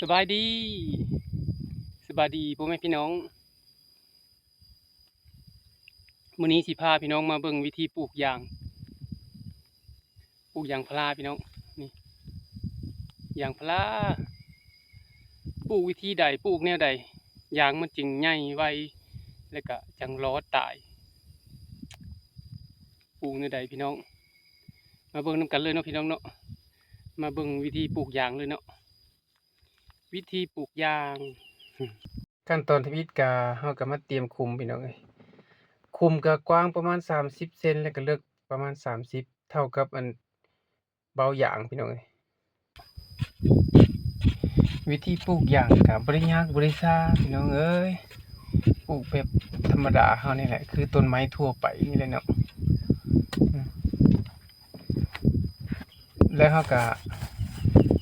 ສະບາຍດີ ສະບາຍດີພໍ່ແມ່ພີ່ນ້ອງ. ມື້ນີ້ຊິພາພີ່ນ້ອງມາເບິ່ງວິທີປູກຢາງ ປູກຢາງພາລາພີ່ນ້ອງ. ນີ້ ຢາງພາລາ ປູກວິທີໃດ ປູກແນວໃດ ຢາງມັນຈຶ່ງໃຫຍ່ໄວ ແລະກະຈັ່ງລອດຕາຍ. ປູກແນວໃດພີ່ນ້ອງ ມາເບິ່ງນຳກັນເລີຍເນາະພີ່ນ້ອງເນາະ. ມາເບິ່ງວິທີປູກຢາງເລີຍເນາະ. ວິທີປູກຢາງ ຂັ້ນຕອນທຳອິດກະ ເຮົາກະມາຕຽມຂຸມພີ່ນ້ອງເອີຍ. ຂຸມກະກວ້າງປະມານສາມສິບເຊັນ ແລະກະເລິກປະມານສາມສິບ ເທົ່າກັບອັນເບົາຢາງພີ່ນ້ອງເອີຍ. ວິທີປູກຢາງກະບໍ່ໄດ້ຍາກບໍ່ໄດ້ຊ້າພີ່ນ້ອງເອີຍ ປູກແບບທຳມະດາເຮົານີ້ແຫຼະ ຄືຕົ້ນໄມ້ທົ່ວໄປນີ້ແຫຼະເນາະ. ແລ້ວເຮົາກະ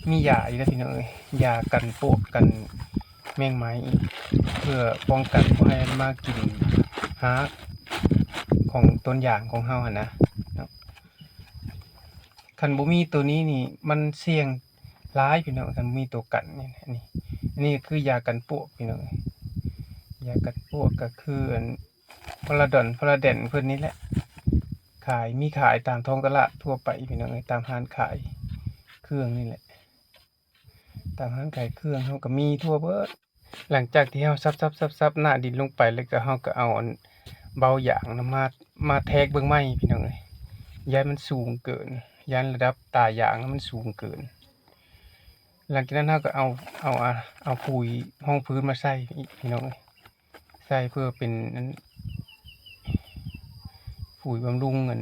ມີຢາອີກແລ້ວພີ່ນ້ອງເອີຍ ຢາກັນປວກກັນແມງໄມ້ອີກ ເພື່ອປ້ອງກັນບໍ່ໃຫ້ມັນມາກິນຮາກຂອງຕົ້ນຢາງຂອງເຮົາຫັ້ນນະເນາະ. ຄັນບໍ່ມີໂຕນີ້ນີ້ມັນສ່ຽງຫຼາຍພີ່ນ້ອງ ຄັນບໍ່ມີໂຕກັນນີ້ ອັນນີ້ ອັນນີ້ກະຄືຢາກັນປວກພີ່ນ້ອງເອີຍ. ຢາກັນປວກກະຄືອັນ ພາລາດອນ ພາລາແດນເພິ່ນນີ້ແຫຼະ ຂາຍ ມີຂາຍຕາມທ້ອງຕະຫຼາດທົ່ວໄປພີ່ນ້ອງເອີຍ ຕາມຮ້ານຂາຍເຄື່ອງນີ້ແຫຼະ ຕາມຮ້ານຂາຍເຄື່ອງເຮົາກະມີທົ່ວເບິດ. ຫຼັງຈາກທີ່ເຮົາສັບໆໆໜ້າດິນລົງໄປ ແລ້ວກະເຮົາກະເອົາອັນເບົາຢາງນະມາ ມາແທກເບິ່ງໃໝ່ພີ່ນ້ອງເອີຍ ຢ້ານມັນສູງເກີນ ຢ້ານລະດັບຕາຢາງມັນສູງເກີນ. ຫຼັງຈາກນັ້ນເຮົາກະເອົາ ເອົາ ເອົາ ເອົາປຸຍຮອງພື້ນມາໃສ່ອີກພີ່ນ້ອງເອີຍ ໃສ່ເພື່ອເປັນອັນ ປຸຍບຳລຸງອັນ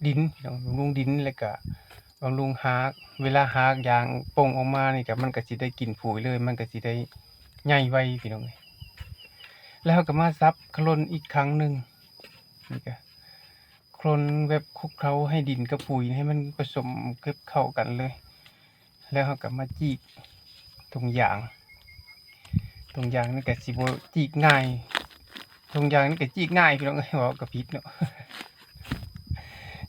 ດິນພີ່ນ້ອງ ບຳລຸງດິນ ແລ້ວກະບຳລຸງຮາກ ເວລາຮາກຢາງປົ່ງອອກມານີ້ກະ ມັນກະຊິໄດ້ກິນປຸຍເລີຍ ມັນກະຊິໄດ້ໃຫຍ່ໄວພີ່ນ້ອງເອີຍ. ແລ້ວເຮົາກະມາສັບຂະຫຼົ່ນອີກຄັ້ງໜຶ່ງ ນີ້ກະ ໂຄລນແບບຄຸກເຄົ້າໃຫ້ດິນກັບປຸຍໃຫ້ມັນປະສົມເກັບເຂົ້າກັນເລີຍ ແລ້ວເຮົາກະມາຈີກຖົງຢາງ ຖົງຢາງນີ້ກະຊິບໍ່ຈີກງ່າຍ ຖົງຢາງນີ້ກະຈີກງ່າຍພີ່ນ້ອງເອີຍ ເວົ້າກະຜິດເນາະ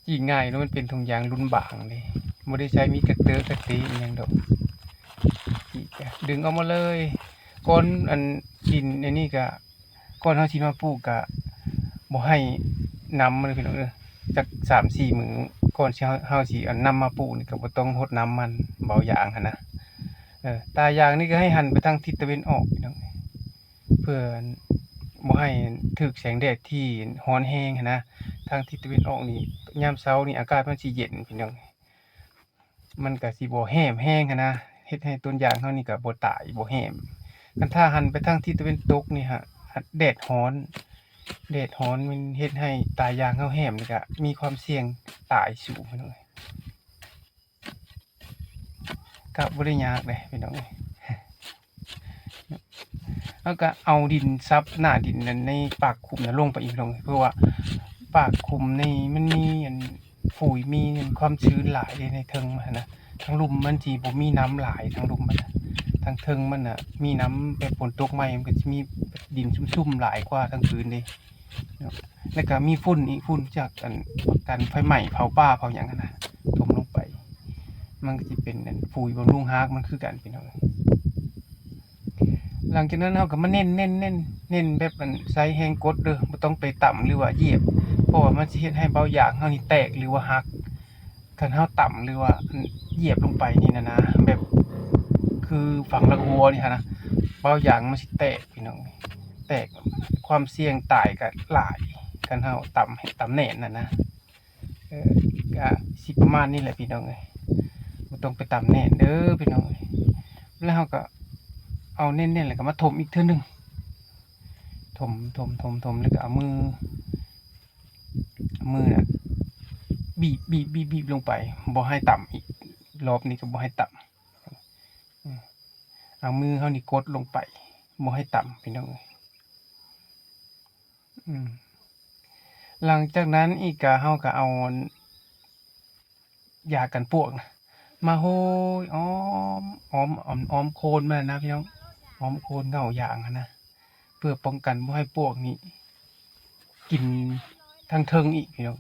ຈີກງ່າຍເນາະ ມັນເປັນຖົງຢາງລຸ້ນບາງເດ້ ບໍ່ໄດ້ໃຊ້ມີດກະເຕີກະເຕອີ່ຫຍັງດອກ ຈີກກະດຶງອອກມາເລີຍ ກ່ອນອັນດິນອັນນີ້ກະ ກ່ອນເຮົາຊິມາປູກກະບໍ່ໃຫ້ນ້ຳມັນເດີພີ່ນ້ອງເດີ ຈັກສາມສີ່ມື້ກ່ອນຊິ ເຮົາຊິເອົານ້ຳມາປູກນີ້ກະບໍ່ຕ້ອງຫົດນ້ຳມັນ ເບົາຢາງຫັ້ນນະ. ເອີ ຕາຢາງນີ້ກະໃຫ້ຫັນໄປທາງທິດຕາເວັນອອກພີ່ນ້ອງ ເພື່ອບໍ່ໃຫ້ຖືກແສງແດດທີ່ຮ້ອນແຮງຫັ້ນນະ ທາງທິດຕາເວັນອອກນີ້ ຍາມເຊົ້ານີ້ອາກາດມັນຊິເຢັນພີ່ນ້ອງ ມັນກະຊິບໍ່ແຫ້ມແຮງຫັ້ນນະ ເຮັດໃຫ້ຕົ້ນຢາງເຮົານີ້ກະບໍ່ຕາຍບໍ່ແຫ້ມ. ຄັນຖ້າຫັນໄປທາງທິດຕາເວັນຕົກນີ້ຫາ ແດດຮ້ອນ ແດດຮ້ອນມັນເຮັດໃຫ້ຕາຢາງເຮົາແຫ້ມ ແລ້ວກະມີຄວາມສ່ຽງຕາຍສູງພີ່ນ້ອງເອີຍ. ກະບໍ່ໄດ້ຍາກເດ້ພີ່ນ້ອງເອີຍ. ເຮົາກະເອົາດິນສັບໜ້າດິນນັ້ນໃນປາກຂຸມນັ້ນລົງໄປອີກພີ່ນ້ອງເອີຍ ເພາະວ່າປາກຂຸມນີ້ມັນມີອັນ ຝຸ່ນມີຄວາມຊື້ນຫຼາຍເດ້ໃນເທິງມັນຫັ້ນນະ ທາງລຸ່ມມັນຊິບໍ່ມີນ້ຳຫຼາຍ ທາງລຸ່ມມັນນະ ທາງເທິງມັນນະມີນ້ຳ ແບບຝົນຕົກໃໝ່ມັນກະຊິມີດິນຊຸ່ມໆຫຼາຍກວ່າທາງພື້ນເດ້ເນາະ ແລ້ວກະມີຝຸ່ນອີກ ຝຸ່ນຈາກອັນ ການໄຟໄໝ້ເຜົາປ່າເຜົາຫຍັງຫັ້ນນະ ຖົມລົງໄປ ມັນກະຊິເປັນອັນ ປຸຍບຳລຸງຮາກມັນຄືກັນພີ່ນ້ອງ. ຫຼັງຈາກນັ້ນເຮົາກະມາເນັ້ນ ເນັ້ນ ເນັ້ນ ເນັ້ນແບບອັນໃຊ້ແຮງກົດເດີ ບໍ່ຕ້ອງໄປຕຳ ຫຼືວ່າຢຽບ ເພາະວ່າມັນຊິເຮັດໃຫ້ເບົາຢາງເຮົານີ້ແຕກ ຫຼືວ່າຫັກ ຄັນເຮົາຕຳ ຫຼືວ່າຢຽບລົງໄປນີ້ນະນະ ແບບຄືຝັງລາກຫົວນີ້ຫັ້ນນະ ເບົາຢາງມັນຊິແຕກພີ່ນ້ອງ ແຕກ ຄວາມສ່ຽງຕາຍກະຫຼາຍ ຄັນເຮົາຕຳ ຕຳແໜ້ນຫັ້ນນະ. ເອີ ກະຊິປະມານນີ້ແຫຼະພີ່ນ້ອງເອີຍ ບໍ່ຕ້ອງໄປຕຳແໜ້ນເດີພີ່ນ້ອງເອີຍ. ແລ້ວເຮົາກະເອົາແໜ້ນໆ ແລ້ວກະມາຖົມອີກເທື່ອໜຶ່ງ ຖົມ ຖົມ ຖົມ ຖົມ ແລ້ວກະເອົາມື ເອົາມືນະ ບີບ ບີບ ບີບ ບີບລົງໄປ ບໍ່ໃຫ້ຕຳອີກ ລອບນີ້ກະບໍ່ໃຫ້ຕຳ ອືມ ເອົາມືເຮົານີ້ກົດລົງໄປ ບໍ່ໃຫ້ຕຳພີ່ນ້ອງເອີຍ. ອືມ ຫຼັງຈາກນັ້ນອີກກະ ເຮົາກະເອົາອັນ ຢາກັນປວກນະ ມາໂຮຍອ້ອມ ອ້ອມ ອ້ອມ ອ້ອມໂຄນມັນນະພີ່ນ້ອງ ອ້ອມໂຄນເຫງົາຢາງຫັ້ນນະ ເພື່ອປ້ອງກັນບໍ່ໃຫ້ປວກນີ້ກິນທາງເທິງອີກພີ່ນ້ອງ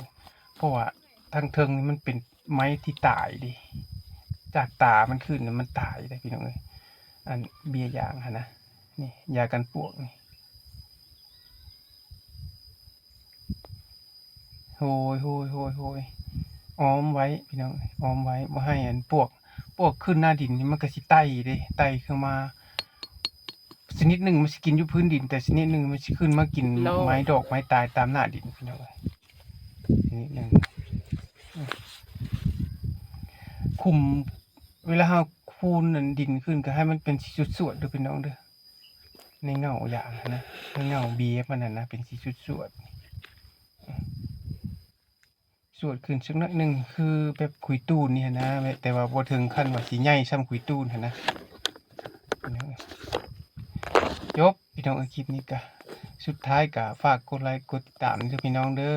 ເພາະວ່າທາງເທິງນີ້ມັນເປັນໄມ້ທີ່ຕາຍເດ້ ຈາກຕາມັນຂຶ້ນນະ ມັນຕາຍເດ້ພີ່ນ້ອງເອີຍ. ອັນເບ້ຍຢາງຫັ້ນນະ ນີ້ ຢາກັນປວກນີ້ ໂຮຍໆໆ ອ້ອມໄວ້ພີ່ນ້ອງ ອ້ອມໄວ້ ບໍ່ໃຫ້ອັນປວກ ປວກຂຶ້ນໜ້າດິນນີ້ ມັນກໍຊິໄຕ່ເດ້ ໄຕ່ຂຶ້ນມາ ຊະນິດໜຶ່ງມັນຊິກິນຢູ່ພື້ນດິນ ແຕ່ຊະນິດໜຶ່ງມັນຊິຂຶ້ນມາກິນ ໂລດ ໄມ້ດອກໄມ້ຕາຍຕາມໜ້າດິນພີ່ນ້ອງເອີຍ ຊະນິດໜຶ່ງ ຄຸມ ເວລາເຮົາຄູນອັນດິນຂຶ້ນ ກໍໃຫ້ມັນເປັນສີສວດໆເດີພີ່ນ້ອງເດີ ໃນເຫງົ້າຢາງຫັ້ນນະ ໃນເຫງົ້າເບ້ຍມັນຫັ້ນນະ ເປັນສີສວດໆ ສວດຂຶ້ນຈັກໜ້ອຍໜຶ່ງ ຄືແບບຂຸຍຕູນນີ້ຫັ້ນນະ ແຕ່ວ່າບໍ່ເຖິງຂັ້ນວ່າຊິໃຫຍ່ສ່ຳຂຸຍຕູນຫັ້ນນະ ຈົບພີ່ນ້ອງເອີຍ ຄລິບນີ້ກະ ສຸດທ້າຍກະຝາກກົດໄລກົດຕິດຕາມເດີພີ່ນ້ອງເດີ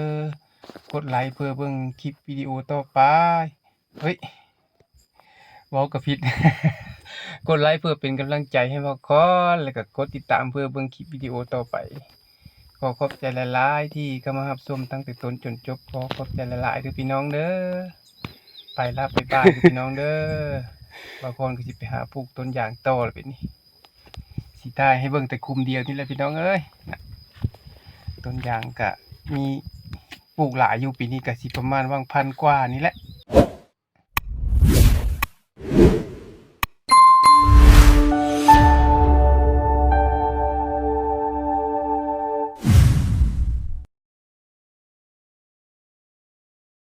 ກົດໄລເພື່ອເບິ່ງຄລິບວິດີໂອຕໍ່ໄປ ເຮີ້ຍ ເວົ້າກໍຜິດ ກົດໄລເພື່ອເປັນກຳລັງໃຈໃຫ້ເວົ້າກ່ອນ ແລ້ວກໍກົດຕິດຕາມເພື່ອເບິ່ງຄລິບວິດີໂອຕໍ່ໄປ ຂໍຂອບໃຈຫຼາຍໆທີ່ເຂົ້າມາຮັບຊົມຕັ້ງແຕ່ຕົ້ນຈົນຈົບ ຂໍຂອບໃຈຫຼາຍໆເດີພີ່ນ້ອງເດີ ໄປລະ ບາຍບາຍເດີພີ່ນ້ອງເດີ ບ່າວພອນກໍຊິໄປຫາປູກຕົ້ນຢາງຕໍ່ລະບາດນີ້ ຊິຖ່າຍໃຫ້ເບິ່ງແຕ່ຄຸ້ມດຽວນີ້ແຫຼະພີ່ນ້ອງເອີຍ ຕົ້ນຢາງກະມີ ປູກຫຼາຍຢູ່ ປີນີ້ກະຊິປະມານຫວ່າງພັນກວ່ານີ້ແຫຼະ